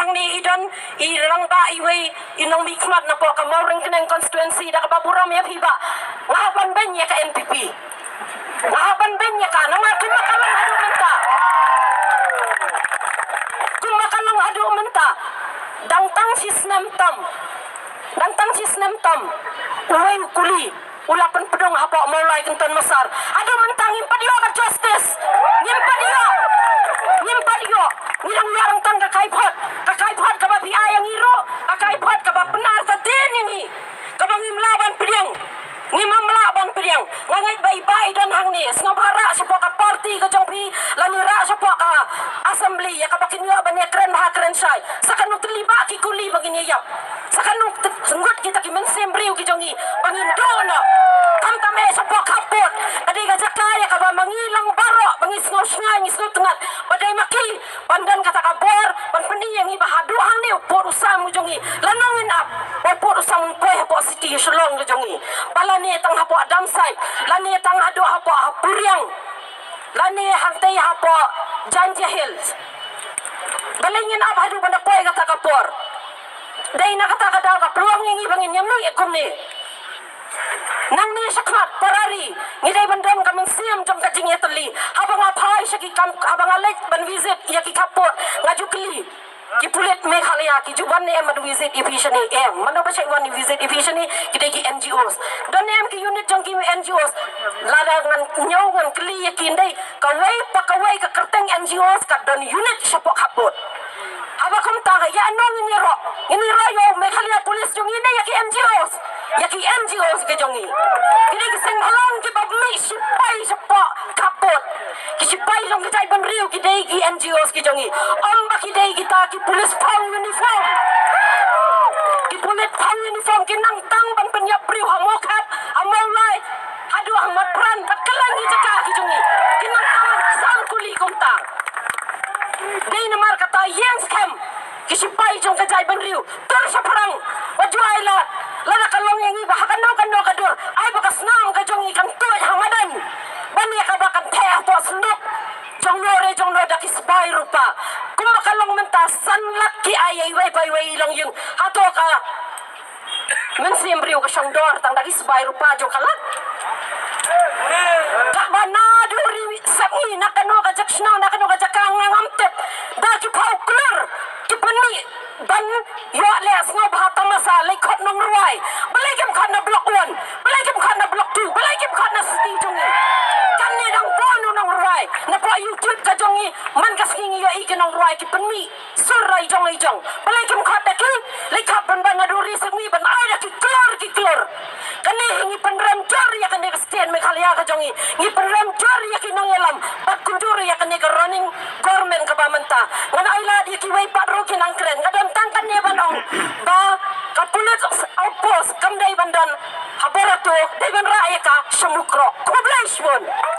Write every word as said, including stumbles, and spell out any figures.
Hangne i don i rangbah iwei i nongmihkhmat napoh ka Mawryngkneng constituency da kaba burom ïa phi bah. Nga hap ban beiñ ïa ka N P P. Nga hap ban beiñ ïa ka namar kumba ka long haduh mynta. Kumba ka long haduh mynta. Dang tang shi snem tam. Dang tang shi snem tam. Uwei u kuli u la pynpdung hapoh Mawlai Kynton Massar. Haduh mynta ngim pat ïoh ka justice. Ngim pat ïoh. Ngim pat ïoh. Ngi dang ïoh tang ka kai vote. Ka kai vote kaba phi ai ïa ngi ruh. Ka kai vote kaba pynartatien ïa ngi. Kaba ngim lah ban pdiang. Ngim lah ban pdiang. Nga ngeit ba i bah i don hangne. Sngewbha rah shapoh ka party ka jong phi. Lane rah shapoh ka assembly ïa kaba kin ïoh ban ïakren bha kren shai. Sa katno tylli bah ki kuli ba ngin ïa ïap. Sa katno ngut kita ki mynsiem briew ki jong ngi ba ngin duh noh. Khamtam eh shapoh khappud. Ka dei ka jaka ïa kaba ma ngi lang baroh ba ngi sngew shngaiñ ngi sngew tngat. Ba dei ma ki ban don kata ka bor ban pyni ïa ngi ba haduh hangne u pud u sam u jong ngi. Lano ngin ap ba u pud u sam un poi hapoh city Shillong ka jong ngi. Ba lane tang hapoh Damsait lane tang haduh hapoh ha Puriang. Lane hangtei hapoh Jaintia Hills. Balei ngin ap haduh ban da poi kata ka por. Dei na kata ka daw ka pynlong ïa ngi ba ngin ïa mih kumne. Nangne shakhmat para ri ngi dei ban don ka mynsiem jong ka jingïatylli. Haba nga phai sha ki kam, haba nga leit ban visit ïa ki khappud nga ju kylli. Ki pulit Meghalaya ki ju wan ne em ban visit ïa phi shane em. Mano ba shait wan visit ïa phi shane ki dei ki N G Os. Don ne em ki unit jong ki N G Os. Lada ngan ñiew ngan kylli ïa ki ndei kawei pa kawei ka kyrteng N G Os ka don unit shapoh khappud. Haba kumta ka ïa no ngin ïaroh. Ngin ïaroh ïa u Meghalaya Police jong ngi ne ïa ki N G Os. Ïa ki N G Os ki jong ngi. Ki dei ki seng bhalong kiba mih sipai shapoh khappud. Ki sipai jong ki jaitbynriew ki dei ki N G Os ki jong ngi. Ym ba ki dei kita ki pulit thong uniform. Ki pulit thong uniform ki nang tang ban pynïap briew ha Mawkhat, ha Mawlai, haduh ha Maipran bad kylleng ki jaka ki jong ngi. Ki nang tang ban san kuli kumta. Dei namar kata ïeng skhem ki sipai jong ka jaitbynriew. Tur shaphrang wat ju ai lad. Lada ka long ïa ngi ba ha kano kano ka dur ai ba ka snam ka jong ngi kan tuid ha madan. Ban ïa kaba kan theh hapoh snduk jong no re jong no da ki sbai rupa. Kumba ka long mynta san lak ki ai ïa iwei pa iwei i longïing. Hato ka mynsiem briew ka shong dor tang da ki sbai rupa jong ka lak. Kaba naduh ri Sepngi na kano ka jaka shnong na kano ka jaka nga ngam tip. Da ki phew klur ki pynmih ban ïoh leh sngewbha tamasa leit khot nongrwai. Balei kim khot na block one? Balei kim khot na block two? Balei kim khot na city jong ngi? Kane dang bun u nongrwai. Napoh YouTube ka jong ngi man ka sngi ngi ïohi ki nongrwai ki pynmih sur rai jong i jong. Balei kim khot da ki? Leit khot ban ban naduh ri Sepngi ban ai da ki klur ki klur. Kane hi ngi pynrem jur ïa kane ka state Meghalaya ka jong ngi. Ngi pynrem jur ïa ki nongïalam bad kumjuh ïa kane ka running government kaba mynta. Ngan ai lad ïa kiwei pat ruh ki nang kren. Nga don tang kane ban ong ba ka police outpost kam dei ban don ha Barato, dei ban rah ïa ka sha Mukroh. Khublei shibun.